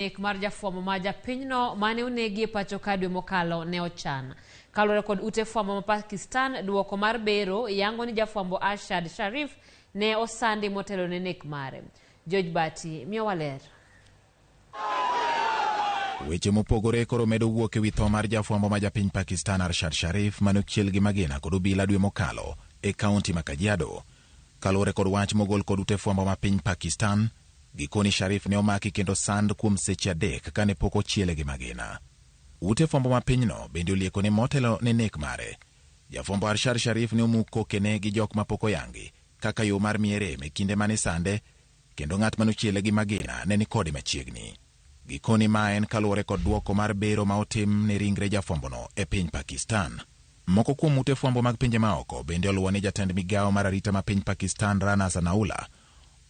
Nek mar jafwambo ma japinyno mane onegi e pacho ka dwe mokalo ne ochan. Kaluwore kod ute fwambo ma Pakistan, duoko mar bero yango ni jafwambo Arshad Sharif ne osandi motelo ne nek mare. George Bati miyowa ler. Weche mopogore koro medo wuok e wi tho mar jafwambo ma japiny Pakistan Arshad Sharif mane ochiel gi magina kod obila dwe mokalo e kaunti ma Kajiado. Kaluwore kod wach mogol kod ute fwambo ma piny Pakistan, gikoni Sharif ne omaki kendo sand kuom seche 3 kane pok ochiele gi magina. Ute fwambo ma pinyno bende olieko ni motelo ne nek mare, jafwambo Arshad Sharif ne omuk kokene gi jok mapok oyangi kaka yo mar miye rem e kinde mane isande, kendo ng'at mane ochiele gi magina ne ni kode machiegni. Gikoni ma en kaluwore kod duoko mar bero ma otim ne ringre jafwambono e piny Pakistan. Moko kuom ute fwambo mag pinje maoko bende oluwo ni jatend migawo mar arita ma piny Pakistan Rana Sanaullah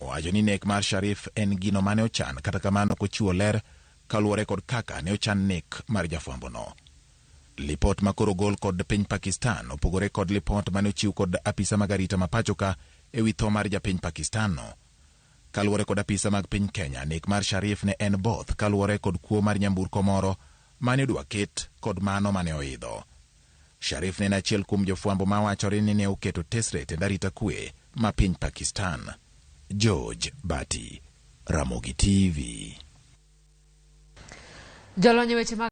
owacho ni nek mar Sharif en gino mane ochan, kata kamano ok ochiwo ler kaluwore kod kaka ne ochan nek mar jafwambono. Lipot ma koro ogol kod piny Pakistan opogore kod lipot mane ochiw kod apisa mag arita ma pachoka e wi tho mar japiny Pakistan no. Kaluwore kod apisa mag piny Kenya, nek mar Sharif ne en both kaluwore kod kuo mar nyamburko moro mane odwa ket kod mano mane oidho. Sharif ne en achiel kuom jofwambo ma wachore ni ne oketo tesre tend arita kwe ma piny Pakistan. George Bati, Ramogi TV. Jolony e weche mag